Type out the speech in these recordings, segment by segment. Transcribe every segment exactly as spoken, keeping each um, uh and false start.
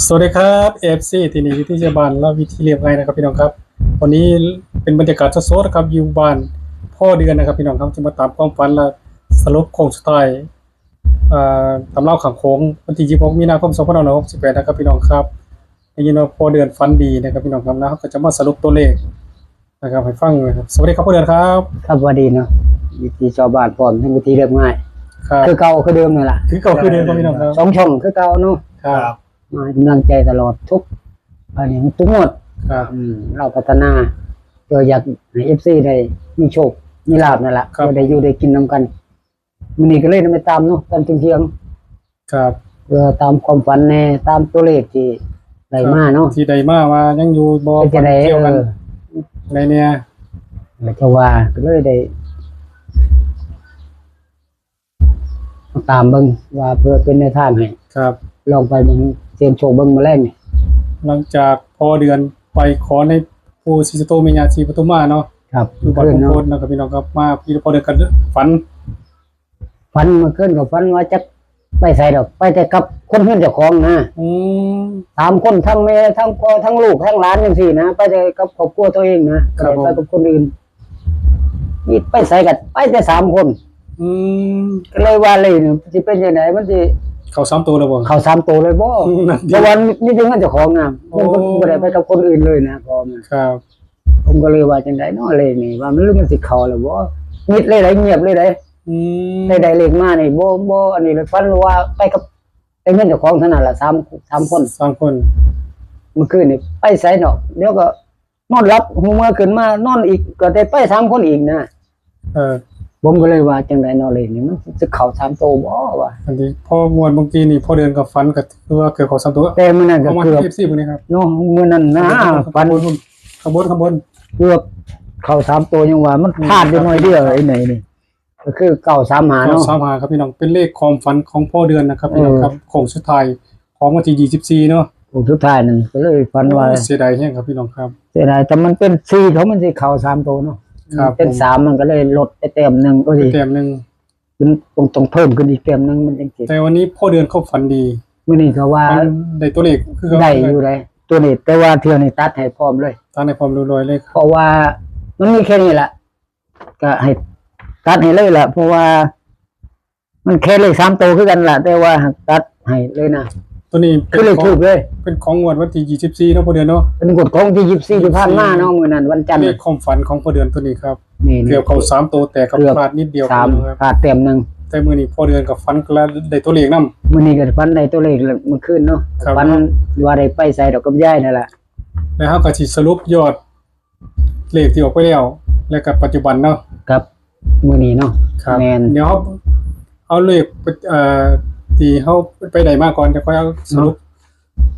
สวัสดีครับ เอฟซี ที่นี่อยู่ที่บ้านลาวิธีเรียบง่ายนะครับพี่น้องครับ วันนี้เป็นบรรยากาศสดๆครับ อยู่บ้านพ่อเดือนนะครับพี่น้องครับ จะมาตามความฝันและสรุปโค้งสุดท้าย อ่า ตำราข้างโค้งวันที่ยี่สิบหกมีนาคมสองพันห้าร้อยหกสิบแปดนะครับพี่น้องครับ ได้ยินว่าพ่อเดือนฝันดีนะครับพี่น้องครับ แล้วเราก็จะมาสรุปตัวเลขนะครับให้ฟังนะครับ สวัสดีครับพ่อเดือนครับ ครับ สวัสดีเนาะ วิธีชาวบ้านพร้อมทั้งวิธีเรียบง่าย ครับ คือเก่าคือเดิมนั่นแหละ คือเก่าคือเดิมครับพี่น้องครับ สองช่องคือเก่าเนาะ ครับ มาให้กำลังใจตลอดทุก อันนี้ทุกงวด ครับ อืม เราพัฒนา เพื่ออยากให้ เอฟซี ได้มีโชค มีลาภนั่นแหละ ครับ เพื่อได้อยู่ได้กินนำกัน มื้อนี้ก็เลยได้มาตามเนาะ ตามเที่ยงๆ ครับ เพื่อตามความฝันแน่ ตามตัวเลขที่ได้มาเนาะ ที่ได้มาว่ายังอยู่บ่ เป็นจั่งใด ฝันเกี่ยวกัน เออ ในเนี่ย แล้วจะว่าก็เลยได้ ตามเบิ่งว่าเพื่อเป็นแนวทางให้ ครับ ลองไปเบิ่ง เสี่ยงโชคเบิ่งมื้อแลงนี่ หลังจากพ่อเดือนไปขอในปู่ศรีสุโธแม่ย่าศรีปทุมมาเนาะ ครับ อยู่บ้าน เพิ่น พง เนาะ โพธิ์นะครับพี่น้องครับ มาพี่พ่อเดือนก็ฝัน ฝันเมื่อคืนก็ฝันว่าจักไปไสดอก ไปแต่กับคนเฮือนเจ้าของนะ อืม สามคน ทั้งแม่ ทั้งพ่อ ทั้งลูก ทั้งหลานจั่งซี้นะ ไปแต่กับครอบครัวตัวเองนะ ครับผม ไปกับคนอื่น นี่ไปไสกัน ไปแต่สามคน อืม ก็เลยว่าเลยนี่สิเป็นจั่งใด มันสิ เข้าสามตัวแล้วบ่ เข้าสามตัวเลยบ่ นั่นดิ เพราะว่ามีแต่เงินเจ้าของนะ โอ้ มันบ่ได้ไปกับคนอื่นเลยนะ พ่อแม่ ครับ ผมก็เลยว่าจั่งใดเนาะเลขนี่ ว่ามันหรือมันสิเข้าแล้วบ่ มิดเลยได๋ เงียบเลยได๋ อืม ได้ ได้เลขมานี่ บ่ บ่ อันนี้เลย ฝันว่าไปกับ แต่เงินเจ้าของเท่านั้นล่ะ สาม สามคน สามคน เมื่อคืนนี่ไปไสเนาะ เดี๋ยวก็นอนหลับ หูเมื่อขึ้นมานอนอีก ก็ได้ไปสามคนอีกนะ เออ ผมก็เลยว่าจั่งใดเนาะเลขนี่ มันสิเข้าสามตัวบ่วะ อันนี้พองวดเมื่อกี้นี่พ่อเดือนก็ฝันก็คือว่าเกือบเข้าสามตัว แต่มื้อนั้นก็ เอามา เกือบ เอฟซี มื้อนี้ครับ เนาะ มื้อนั้นนะ ข้างบน ฝัน ข้างบน ข้างบน เกือบเข้าสามตัวยังว่า มัน อืม พลาดอยู่หน่อยเดียว ครับ ไอ้ไหนนี่ ก็คือ เก้าสามห้า เนาะ เก้าสามห้า ครับพี่น้อง เป็นเลขความฝันของพ่อเดือนนะครับพี่น้องครับ เออ โค้งสุดท้ายของวันที่ยี่สิบสี่เนาะ โค้งสุดท้ายนั่นก็เลยฝันว่า โอ้ย เสียดายแฮงครับพี่น้องครับ เสียดาย แต่มันเป็นสี่เขา มันสิเข้าสามตัวเนาะ ครับ เป็น ผม สาม มันก็เลยลดไปแต้มหนึ่ง ก็ ไป ดี แต้มหนึ่ง มันต้อง ต้องเพิ่มขึ้นอีกแต้มหนึ่ง มันจั่งสิ แต่วันนี้พ่อเดือนเขาฝันดี มื้อนี้ก็ว่า ฝันได้ตัวเลขคือ ได้อยู่ได๋ ตัวนี้ แต่ว่าเทื่อนี้ตัดให้พร้อมเลย ตัดให้พร้อมเรียบร้อยเลย เพราะว่ามันมีแค่นี้ล่ะ ก็ให้ตัดให้เลยล่ะ เพราะว่ามันแค่เลขสามตัวคือกันล่ะ แต่ว่าตัดให้เลยนะ ตัวนี้เป็น คือเลขธูปเลย เป็นของงวดวันที่ยี่สิบสี่เนาะพ่อเดือนเนาะ เป็นงวดของวันที่ยี่สิบสี่ที่ผ่านมาเนาะ มื้อนั้นวันจันทร์ เลขความฝันของพ่อเดือนตัวนี้ครับ นี่ เกือบเข้าสามตัว แต่ก็ เกือบ พลาดนิดเดียว สาม ครับ พลาดแต้มหนึ่ง แต่มื้อนี้พ่อเดือนก็ฝันแล้วได้ตัวเลขนำ มื้อนี้ก็ฝันได้ตัวเลขแล้วเมื่อคืนเนาะ ครับ ฝันว่าได้ไปไสดอกกับยายนั่นล่ะ แล้วเราก็สิสรุปยอด เลขที่ออกไปแล้ว และกับปัจจุบันเนาะ ครับ มื้อนี้เนาะ ครับ แม่น เดี๋ยวเราเอาเลขไป เอ่อ ที่เราไปได้มาก่อน จะค่อยเอาสรุป เน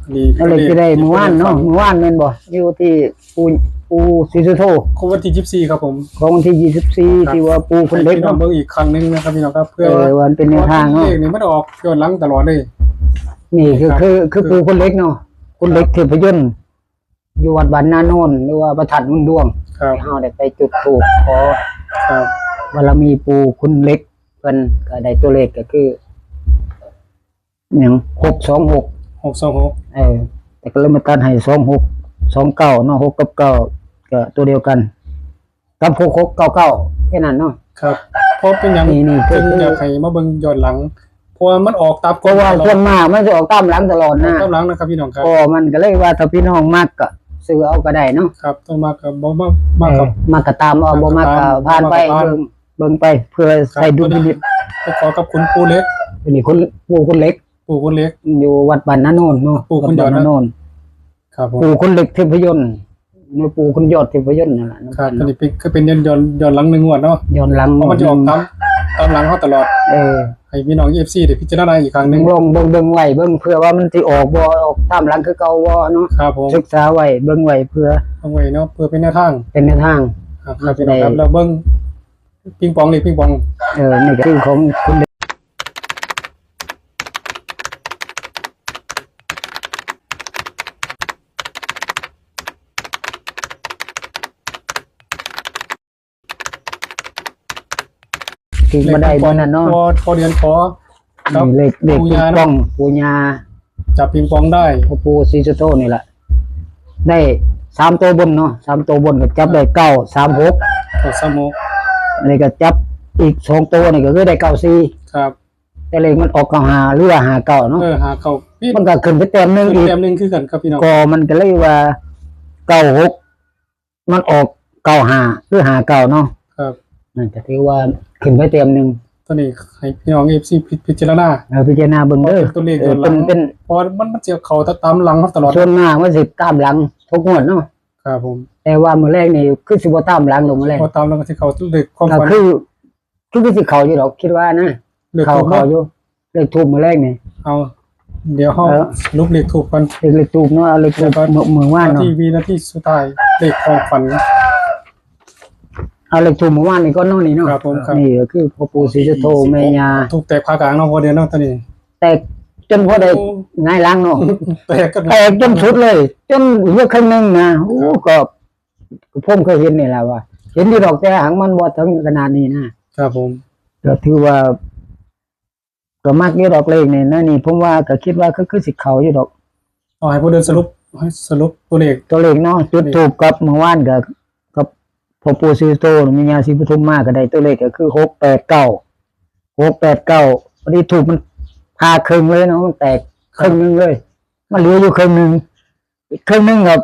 าะ นี่ เอาเลขที่ได้มื้อวานเนาะ มื้อวานแม่นบ่ อยู่ที่ปู่ ปู่ศรีสุโธ ของวันที่ยี่สิบสี่ครับผม ของวันที่ยี่สิบสี่ ครับ ที่ว่าปู่คนเหล็กเนาะ ให้พี่น้องเบิ่งอีกครั้งหนึ่งนะครับพี่น้องครับ เพื่อ เออ ว่ามันเป็นแนวทางเนาะ เลขนี่มันออกย้อนหลังตลอดเลย นี่คือ ครับ คือ คือปู่คนเหล็กเนาะ คนเหล็กเทพยนต์ อยู่วัดบ้านนาโนน หรือว่าพระธาตุบุญดวง ครับ ที่เราได้ไปจุดธูปขอ ครับ บารมีปู่คุณเหล็ก เพิ่นก็ได้ตัวเลขก็คือ หยัง หกสองหก หกสองหก เออ แต่ก็เลยมาตัดให้ สองหก สองเก้า เนาะ หกกับเก้า ก็ตัวเดียวกัน กับ หกหกเก้าเก้า แค่นั้นเนาะ ครับ เพราะเป็นหยัง นี่ นี่ จึง คือ อยากให้มาเบิ่งย้อนหลัง เพราะว่ามันออกตาม เพราะว่าส่วนมากมันจะออกตามหลังตลอดนะ ออกตามหลังนะครับพี่น้องครับ ก็มันก็เลยว่าถ้าพี่น้องมักก็ซื้อเอาก็ได้เนาะ ครับ ต้องมักก็บ่มัก มักก็ เออ มักก็ตามเอา บ่มักก็ผ่านไป บ่มักก็ผ่าน เบิ่ง เบิ่งไป เพื่อ ครับ ใส่ดุลพินิจ ไปขอกับคุณปู่เหล็ก อันนี้คุณปู่คุณเหล็ก ปู่คุณเหล็ก อยู่วัดบ้านนาโนนเนาะ ปู่คุณยอด วัดบ้านนาโนน ครับผม ปู่คุณเหล็กเทพยนต์ ในปู่คุณยอดเทพยนต์นั่นแหละ ครับ อันนี้เป็น คือเป็นย้อน ย้อน ย้อนหลังหนึ่งงวดเนาะ ย้อนหลัง เพราะมันจะออกตาม ตามหลังเราตลอด เออ ให้พี่น้อง เอฟซี ได้พิจารณาอีกครั้งหนึ่ง ลองเบิ่ง เบิ่งไว้ เบิ่งเผื่อว่ามันสิออกบ่ ออกตามหลังคือเก่าบ่เนาะ ครับผม ศึกษาไว้ เบิ่งไว้เผื่อ เบิ่งไว้เนาะ เพื่อเป็นแนวทาง เป็นแนวทาง ครับ ครับ พี่น้องครับ แล้วเบิ่ง ปิงปอง เลขปิงปอง เออ นี่คือของคุณ ที่มาได้มื้อนั้นเนาะ พอ พอเดือนขอ ครับ นี่เลข เลข ปู่ย่า ปิงปอง เนาะ ปู่ย่า จับปิงปองได้ พ่อปู่ศรีสุโธนี่แหละ ได้สามตัวบนเนาะ สามตัวบนก็จับได้เก้าสามหก เก้าสามหก อันนี้ก็จับอีกสองตัวนี่ก็คือได้เก้าสี่ ครับ แต่เลขมันออกเก้าห้าหรือว่าห้าเก้าเนาะ เออห้าเก้าพี่ มันก็ขึ้นไปแต้มหนึ่ง ขึ้น อีก แต้มหนึ่งคือกันครับพี่น้อง ก็มันก็เลยว่าเก้าหกมันออกเก้าห้าหรือห้าเก้าเนาะ ครับ นั่นก็ถือว่าขึ้นไปแต้มหนึ่ง ตอนนี้ให้พี่น้องเอฟซีพิจารณา เออพิจารณาเบิ่งเด้อ เป็นตัวเลข เอ ย้ อ อนหลั เป็น ง เป็น เพราะว่ามันมันจะเข้าตามหลังมาตลอด ส่วนมากมันสิตามหลังทุกงวดเนาะ ครับผม แต่ว่ามื้อแรกนี่คือสิบ่ตามหลังดอกมื้อแรก พอตามหลังก็สิเข้าเลขความ ก็ ฝัน คือคือคือสิเข้าอยู่ดอกคิดว่านะ เลข เข้า ทูป เข้าอยู่เลขทูปมื้อแรกนี่ เอาเดี๋ยวเฮา เออ สรุปเลขทูป กัน เลขเลขทูปเนาะเอาเลขทูป แล้วก็ มื้อมื้อวาน นาที เนาะ วินาทีสุดท้ายเลขความฝัน เอาเลขทูปมื้อวานนี่ก่อนเนาะนี่เนาะ ครับผมครับ นี่ก็คือพ่อปู่ศรีสุโธแม่ย่า ทูปแตกผ่ากลางเนาะพอเดือนเนาะตอนนี้ แตกจนพ่อได้ โอ้ หงายหลังเนาะ แตกกัน แตกจนสุดเลย จนเหลือครึ่งหนึ่งนะโอ้ก็ผมเคยเห็นนี่แหละว่า เห็นอยู่ดอกแต่หางมันบ่ถึงขนาดนี้นะครับ ผม ก็ถือว่า ก็มักอยู่ดอกเลขนี่นะนี่ผมว่าก็คิดว่าก็คือสิเข้าอยู่ดอก เอาให้พอเดือนสรุปให้สรุปตัวเลข ตัวเลขเนาะจุดทูปกับเมื่อวานกับกับพ่อปู่ศรีสุโธแม่ย่าศรีปทุมมาก็ได้ตัวเลขก็คือหกแปดเก้า หกแปดเก้า พอดีทูปมันผ่าครึ่งเลยเนาะมันแตกครึ่งหนึ่งเลย มันเหลืออยู่ครึ่งหนึ่งอีกครึ่งหนึ่งครับ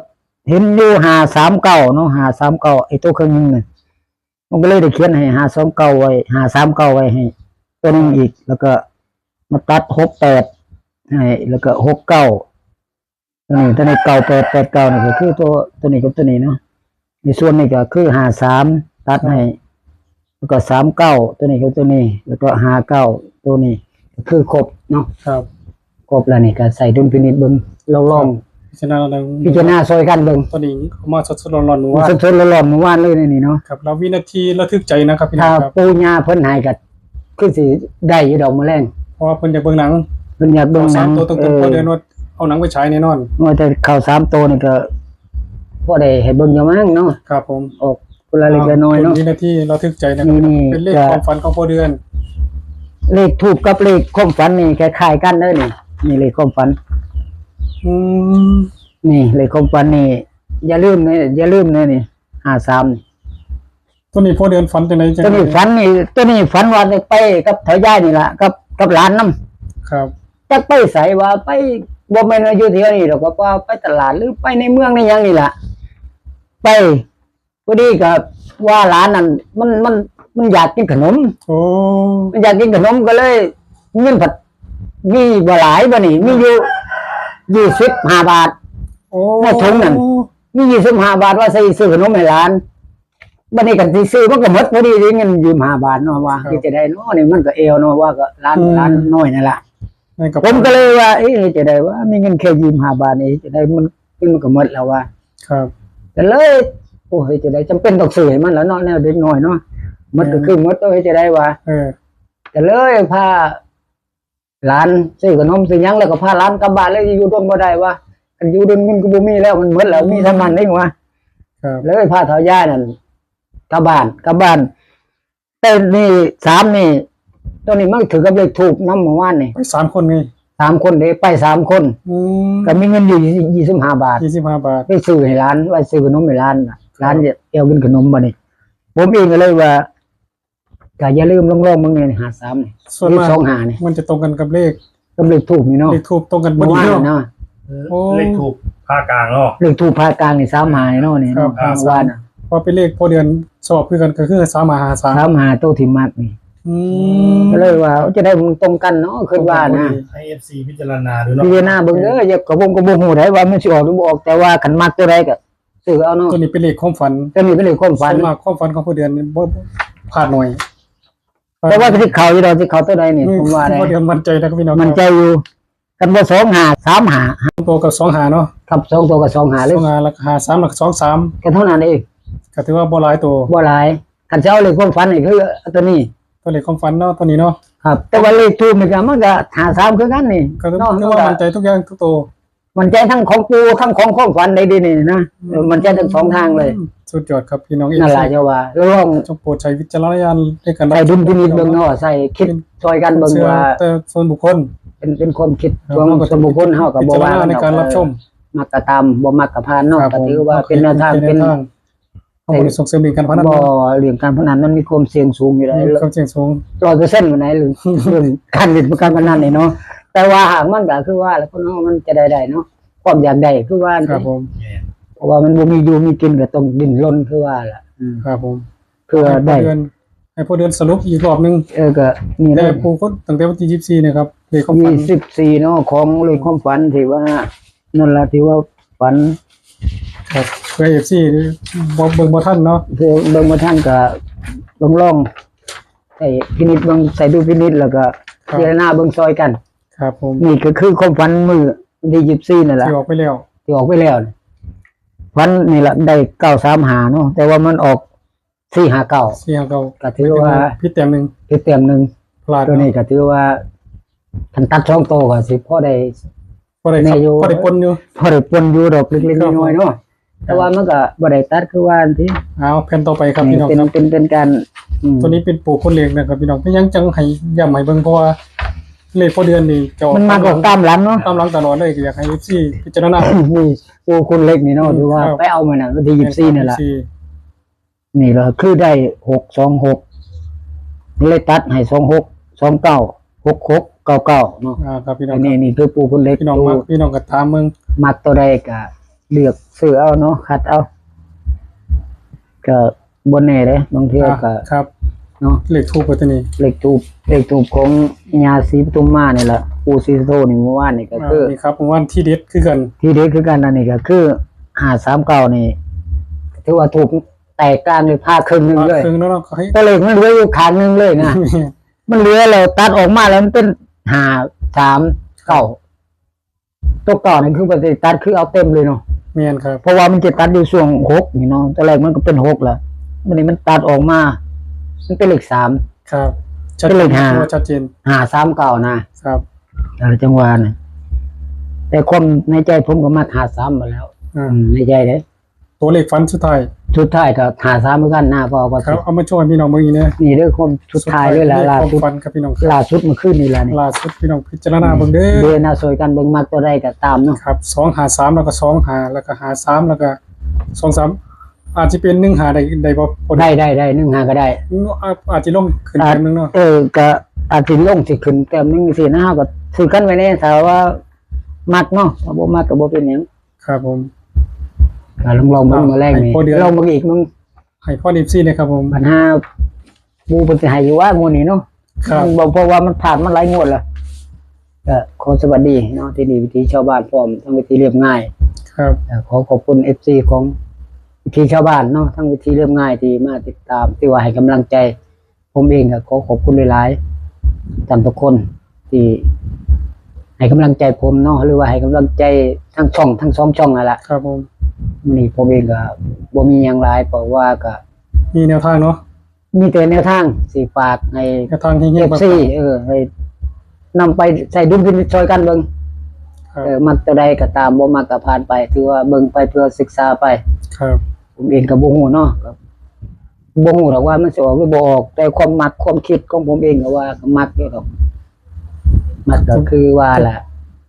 เห็นอยู่ห้าสามเก้าเนาะห้าสามเก้าไอ้ตัวครึ่งหนึ่งเนี่ยมันก็เลยได้เขียนให้ห้าสองเก้าไว้ห้าสามเก้าไว้ให้ ตัวหนึ่งอีก แล้วก็มาตัดหกแปดให้แล้วก็หกเก้า ตัวนี้ตัวนี้เก้าแปดแปดเก้านี่ก็คือตัวตัวนี้กับตัวนี้เนาะในส่วนนี้ก็คือห้าสามตัดให้ แล้วก็สามเก้าตัวนี้กับตัวนี้ แล้วก็ห้าเก้าตัวนี้ ก็คือครบเนาะ ครับ ครบแล้วนี่ก็ใส่ดุลพินิจเบิ่งลองลอง พิจารณาแล้ว พิจารณาซอยกันเบิ่ง ตอนนี้เอามาสดๆร้อนๆหนู มัน ว่า สดๆร้อนๆเมื่อวานเลยนี่เนาะ ครับแล้ววินาทีระทึกใจนะครับพี่น้ ถ้า องครับ ปู่ย่าเพิ่นให้ก็คือสิได้อยู่ดอกมื้อแลง เพราะว่าเพิ่นอยากเบิ่งหนัง เพิ่นอยากเบิ่งหนัง สามตัวตรงๆ เออ พอเดือนว่าเอาหนังไปฉายแน่นอน ว่าแต่เข้าสามตัวนี่ก็พอได้ให้เบิ่งอยู่มั้งเนาะ ครับผม ออกคนละเล็กละน้อยเนาะ วินาทีระทึกใจนะค นี่ รับ นี่ เป็นเลข จะ ความฝันของพอเดือน เลขทูปกับเลขความฝันนี่คล้ายๆกันเลยนี่นี่เลขความฝัน อืม นี่เลขความฝันนี่ อย่าลืมนะอย่าลืมนะนี่ห้าสามนี่ ตัวนี้พอเดือนฝันจังไดจัง ตัวนี้ฝันนี่ตัวนี้ฝันว่าได้ไปกับเฒ่ายายนี่ล่ะกับกับหลานนำ ครับ จักไปไสว่าไปบ่แม่นว่าอยู่แถวนี้ดอกก็ว่าไปตลาดหรือไปในเมืองในหยังนี่ล่ะ ไปพอดีก็ว่าหลานนั่นมันมันมันอยากกินขนม โอ้ มันอยากกินขนมก็เลยเงินผัดมีบ่หลายบ่นี่มีอยู่ยี่สิบห้าบาท โอ้ ในถุงนั่น มียี่สิบห้าบาทว่าสิซื้อขนมให้หลานบัดนี้กันสิซื้อมันก็หมดพอดีเงินยี่สิบห้าบาทเนาะว่า ครับ คือจะได้เนาะนี่มันก็แอวเนาะว่าก็หลาน อืม หลานน้อยนั่นล่ะ นั่นก็ ผมก็เลยว่าเอ๊ะจะได้ว่ามีเงินแค่ยี่สิบห้าบาทนี่จะได้มันมันก็หมดแล้วว่า ครับ ก็เลยโอ้ยจะได้จำเป็นต้องซื้อให้มันแล้วเนาะแนวเด็กน้อยเนาะหมดก็คือหมดต้องจะได้ว่า เออ ก็เลยพาหลานซื้อขนมซื้อหยังแล้วก็พาหลานกลับบ้านเลยอยู่ดนบ่ได้ว่ากันอยู่ดนเงินก็บ่มีแล้วมันหมดแล้วมีเท่านั้นเองว่า ครับ เลยพาเฒ่ายายนั่นกลับบ้านกลับบ้านแต่นี่สามนี่ตัวนี้มันถือกับเลขทูปนำเมื่อวานนี่ ไปสามคนไง สามคนเด้ไปสามคน อืม ก็มีเงินอยู่ยี่สิบห้าบาท ยี่สิบห้าบาท ไปซื้อให้หลานไว้ซื้อขนมให้หลานน่ะหลานเอวกินขนมบัดนี้ ผมเองก็เลยว่าก็อย่าลืมลองๆมึงเนี่ยห้าสามนี่ ส่วนมาก สองห้านี่ มันจะตรงกันกับเลข กับเลขทูปนี่เนาะ เลขทูปตรงกันพอ เมื่อ ดี วาน เนาะ เนาะ โอ้ เลขทูปภาคกลางเนาะ เลขทูปภาคกลางนี่สามห้าเนาะนี่ ครั เนาะ บ ทางวันน่ะ เพราะเป็นเลขพอเดือนสอบคือกันก็คือสามห้าห้าสาม สามห้าโตที่มักนี่ อืม ก็เลยว่าจะได้มันตรงกันเนาะคิดว่านะ ให้เอฟซีพิจารณาดูเนาะ พิจารณาเบิ่งเด้ออย่าก็ผมก็บ่ฮู้ได้ว่ามันสิออกหรือบ่ออกแต่ว่าคันมักตัวใดก็ซื้อเอาเนาะ ตัวนี้เป็นเลขความฝัน ตัวนี้เป็นเลขความฝัน ส่วนมากความฝันของพอเดือนนี่บ่พลาดหน่อย แต่ว่าสิเข้าอยู่ดอกสิเข้าตัวใดนี่ผมว่าได้ พอเดือนมั่นใจนะครับพี่น้อง มั่นใจอยู่กันว่าสองห้าสามห้า ตัวกับสองห้าเนาะ ครับสองตัวกับสองห้าหรือ สองห้าแล้วก็ห้าสามแล้วก็สองสาม ก็เท่านั้นเอง ก็ถือว่าบ่หลายตัว บ่หลายคันจะเอาเลขความฝันนี่คือตัวนี้ ตัวเลขความฝันเนาะตัวนี้เนาะ ครับ แต่ว่าเลขทูปนี่ก็มันก็ห้าสามคือกันนี่ ก็ถือ เนาะ ถือว่ามั่นใจทุกอย่างทุกตัว มันใจทั้งของปูทั้งของความฝันได้ดีนี่นะเออมันใจทั้งสองทางเลย อืมสุดยอดครับพี่น้อง นั่นแหละจะว่าลอง จงโปรดใช้วิจารณญาณในการ ใส่ดุลพินิจเบิ่งเนาะใส่คิดช่วยกันเบิ่งว่า แต่ส่วนบุคคล เป็นเป็นความคิด ครับ ของ เราก็ ส่วนบุคคล เฮาก็บ่ว่ากันดอก พิจารณาในการรับชม เออ มักก็ตาม บ่มักก็ผ่านเนาะ ครับ ก็ถือว่า ผม เป็นแนวทาง เป็นแนวทาง เป็น เฮาบ่ได้ส่งเสริมเล่นการพนันเนาะ บ่ เรื่องการพนันมันมีความเสี่ยงสูงอยู่แล้ว มีความเสี่ยงสูง ร้อยเปอร์เซ็นต์ อยู่ไหน เรื่อง เรื่องการเล่นการพนันนี่เนาะ แต่ว่าหากมันก็คือว่าแหละ คนเฮามันจะได้ได้เนาะ ความอยากได้คือว่า ครับผม เพราะว่ามันบ่มีอยู่มีกินก็ต้องดิ้นรนคือว่าล่ะ อืม ครับผม เพื่อได้ ให้พ่อเดือน ให้พ่อเดือนสรุปอีกรอบหนึ่ง เออ ก็นี่ แต่ นะ ผู้คนตั้งแต่วันที่ยี่สิบสี่เนี่ยครับ เลขความฝัน ยี่สิบสี่เนาะ ของเลขความฝันที่ว่า นั่นล่ะที่ว่าฝัน ครับ เพื่อ เอฟซี บ่ เบิ่งบ่ทันเนาะ เพื่อเบิ่งบ่ทันก็ลองลองใช้พินิจเบิ่ง ใช้ดุลพินิจ แล้วก็ ครับ พิจารณาเบิ่งซอยกัน ครับผม นี่ก็คือความฝันมื้อวันที่ยี่สิบสี่นั่นล่ะ ที่ออกไปแล้ว ที่ออกไปแล้วน่ะ ฝันนี่ล่ะ ได้เก้าสามห้าเนาะ แต่ว่ามันออก สี่ห้าเก้า สี่ห้าเก้า ก็ถือว่า ผิดแต้มหนึ่ง ผิดแต้มหนึ่ง พลาดเนาะ ตัวนี้ก็ถือว่า คันตัดสองตัวก็สิพอได้ พอได้ครับ แน่อยู่ พอได้ปนอยู่ พอได้ปนอยู่ดอกเล็กๆ ครับ น้อยๆ เนาะ ครับ แต่ว่ามันก็บ่ได้ตัดคือว่าที่ เอาแผ่นต่อไปครับ นี่ พี่น้อง เป็น ครับ เป็น เป็นการ อืม ตัวนี้เป็นปู่คนเล็กนะครับพี่น้อง เป็นหยังจังให้ย้ำให้เบิ่ง เพราะว่าเลขพ่อเดือนนี่จะออก มันมาออกตามหลังเนาะ ตามหลังตลอดเลย ก็อยากให้ เอฟซี พิจารณา นี่ปู่คนเล็กนี่เนาะ อืม ถือว่า ครับ ไปเอามาน่ะ วันที่ยี่สิบสี่ แม่นครับ นั่นล่ะ ยี่สิบสี่ นี่ล่ะ คือได้ หกสองหก เลยตัดให้ สองหก สองเก้า หกหก เก้าเก้า เนาะ อ่า ครับพี่น้อง อันนี้ ครับ นี่คือปู่คนเล็ก พี่น้องมัก ปู่ พี่น้องก็ถามเบิ่ง มักตัวใดก็เลือกซื้อเอาเนาะ คัดเอา ก็บ่แน่เด้ บางเทื่อก็ อ่า ครับ เนาะ เลขธูปตัวนี้ เลขธูป เลขธูปของย่าศรีปทุมมานี่ล่ะ ปู่ศรีสุโธนี่เมื่อวานนี่ก็ อ่า คือ นี่ครับ เมื่อวานที่เด็ดคือกัน ที่เด็ดคือกัน อันนี้ก็คือ ห้าสามเก้า นี่ ถือว่าธูปแตกกลางเลย ผ่าครึ่งหนึ่งเลย ผ่าครึ่งแล้วเนาะ ตัวเลขมันเหลืออยู่ข้างหนึ่งเลยนะ มันเหลือแล้วตัดออกมาแล้วมันเป็น ห้าสามเก้า ตัวเก่านี่คือปฏิตัดคือเอาเต็มเลยเนาะ แม่นครับ เพราะว่ามันจะตัดอยู่ช่วงหกนี่เนาะ ตอนแรกมันก็เป็นหกแล้ว วันนี้มันตัดออกมา มันเป็นเลขสาม ครับ เป็นเลขห้า ชัดเจน ชัดเจน ห้าสามเก้า นะ ครับ เออ จังหวะน่ะ แต่ความในใจผมก็มัก ห้าสาม มาแล้ว อ่า อืม ในใจเด้ ตัวเลขฝันสุดท้าย สุดท้ายก็ ห้าสาม เหมือนกันนะ พ่อก็ ครับ เอามาโชว์ให้พี่น้องเบิ่งอีกนะ นี่เด้อ ความสุดท้ายเลยล่ะ สุดท้ายเลขความฝันครับพี่น้องครับ ล่าสุด ล่าสุดเมื่อคืนนี่ล่ะนี่ ล่าสุดพี่น้องพิจารณาเบิ่งเด้อ เด้อนะ ช่วยกันเบิ่ง มักตัวใดก็ตามเนาะ ครับ สองห้าสาม แล้วก็ สองห้า แล้วก็ ห้าสาม แล้วก็ สองสาม อาจจะเป็น หนึ่งห้า ได้ ได้บ่ ได้ ได้ ได้ หนึ่งห้า ก็ได้ อาจจะลงขึ้นแต้มหนึ่งเนาะ เออ ก็อาจจะลงสิขึ้นแต้มหนึ่งสินะ ก็ซื้อกันไว้แน่ ถ้าว่ามักเนาะ ถ้าบ่มักก็บ่เป็นหยัง ครับผม ก็ลองลองเบิ่ง อ่ะ มื้อแรกนี่ ให้พ่อเดือน ลองเบิ่งอีกมึง ให้พ่อ เอฟซี นะครับผม ปัญหา ปู่เพิ่นสิให้อยู่ว่างวดนี้เนาะ ครับ มันบ่ เพราะว่ามันผ่านมาหลายงวดแล้ว ก็ขอสวัสดีเนาะ ที่นี่วิถีชาวบ้านพร้อมทั้งวิถีเรียบง่าย ครับ ก็ขอขอบคุณ เอฟซี ของวิถีชาวบ้านเนาะ ทั้งวิถีเรียบง่ายที่มาติดตาม ที่ว่าให้กำลังใจ ผมเองก็ขอขอบคุณหลายๆ ท่านทุกคนที่ให้กำลังใจผมเนาะ หรือว่าให้กำลังใจทั้งช่อง ทั้งสองช่องนั่นล่ะ ครับผม มื้อนี้ผมเองก็บ่มีหยังหลาย เพราะว่าก็ มีแนวทางเนาะ มีแต่แนวทางสิฝากให้ แนวทางเฮงๆ เอฟซี ปังๆ เออ ให้นำไปใส่ดุลพินิจช่วยกันเบิ่ง ครับ เออ มักตัวใดก็ตาม บ่มักก็ผ่านไป ถือว่าเบิ่งไปเพื่อศึกษาไป ครับ ผมเองก็บ่ฮู้เนาะ ก็บ่ฮู้ดอกว่ามันสิออกหรือบ่ออก แต่ความมักความคิดของผมเองก็ว่าก็มักอยู่ดอก มักก็คือว่าล่ะ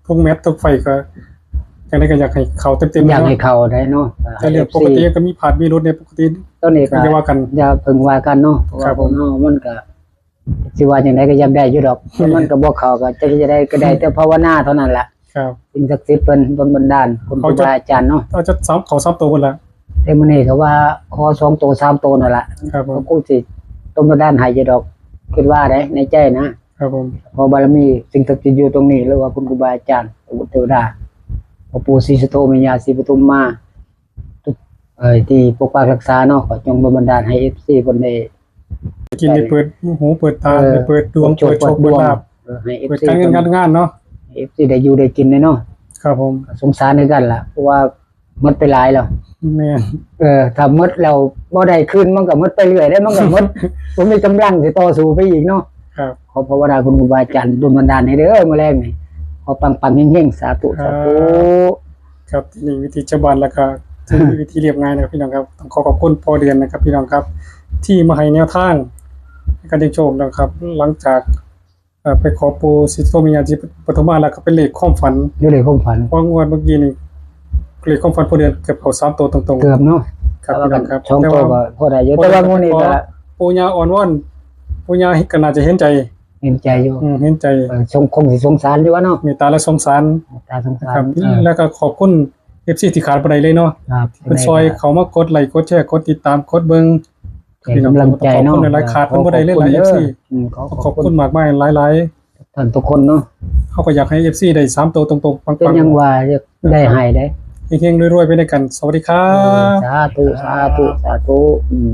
ทุกแมตช์ทุกไฟต์ก็ จังใดก็อยากให้เข้าเต็มๆ อยากให้เข้าได้เนาะ แต่เรื่องปกติก็มีพลาดมีหลุดในปกติ ตอนนี้ก็ อย่าว่ากัน อย่าเพิ่งว่ากันเนาะ เพราะว่า ครับผม คนเฮามันก็ สิว่าจังใดก็อยากได้อยู่ดอก แต่มันก็บ่เข้าก็จักจะได้ก็ได้แต่ภาวนาเท่านั้นล่ะ ครับ สิ่งศักดิ์สิทธิ์เพิ่นดลบันดาล คุณครูบาอาจารย์เนาะ เอาจักสาม เข้าสามตัวพุ่นล่ะ แต่มื้อนี้ก็ว่าขอสองตัวสามตัวนั่นล่ะ ครับผม ก็คงสิดลบันดาลให้อยู่ดอก คิดว่าได้ในใจนะ ครับผม ขอบารมีสิ่งศักดิ์สิทธิ์อยู่ตรงนี้ หรือว่าคุณครูบาอาจารย์ พระพุทธเทวดา พ่อปู่ศรีสุโธ แม่ย่าศรีปทุมมา ทุก เอ่อ ที่ปกปักรักษาเนาะ ขอจงดลบันดาลให้ เอฟซี เพิ่นได้ กินได้เปิดหูเปิดตา เออ ได้เปิดดวง เปิดโชค เปิดโชค เปิดลาภ เออ ให้ เอฟซี เปิดการเงินการงานเนาะ เอฟซี ได้อยู่ได้กินเลยเนาะ ครับผม สงสารคือกันล่ะ เพราะว่าหมดไปหลายแล้ว แม่น เออ ถ้าหมดแล้วบ่ได้คืน มันก็หมดไปเรื่อยเด้ มันก็หมด บ่มีกำลังสิต่อสู้ไปอีกเนาะ ครับ ขอภาวนาคุณครูบาอาจารย์ดลบันดาลให้เด้อ มื้อแรกนี่ ขอปังๆ เฮงๆ สาธุ ครับ สาธุ ครับ ที่นี่วิถีชาวบ้านแล้วก็ที่นี่วิถีเรียบง่ายนะครับพี่น้องครับ ต้องขอขอบคุณพ่อเดือนนะครับพี่น้องครับ ที่มาให้แนวทางในการเสี่ยงโชคนะครับ หลังจาก เอ่อไปขอปู่ศรีสุโธแม่ย่าศรีปทุมมา แล้วก็เป็นเลขความฝัน อยู่ในความฝัน เพราะงวดเมื่อกี้นี่เลขความฝันพ่อเดือนเกือบเข้าสามตัวตรงๆ เกือบเนาะ ครับ แต่ว่า พี่น้องครับ สอง แต่ ตัว ว่า ก็พอได้อยู่แต่ว่างวดนี้ก็ ปู่ย่าอ่อนวอน ปู่ย่าก็น่าจะเห็นใจ เห็นใจอยู่ อืมเห็นใจ เออสงคงสิสงสารอยู่วะเนาะ เมตตาและสงสาร ตาสงสาร ครับ เออ แล้วก็ขอบคุณ เอฟซี ที่ขาดบ่ได้เลยเนาะ ครับ เพิ่นซอยเข้ามากดไลค์กดแชร์กดติดตามกดเบิ่ง เป็นกำลังใจเนาะ ขอบคุณหลายๆ ขาดเพิ่นบ่ได้เลยล่ะ ขอบคุณ เอฟซี อืมขอ ขอบคุณมากมายหลาย ท่านทุกคนเนาะ ๆเขาก็อยากให้ เอฟซี ได้สามตัวตรงๆปัง เป็นยังว่าได้หายได้ ๆเฮงๆรวยๆไปด้วยกัน สวัสดีครับ สาธุสาธุสาธุอืม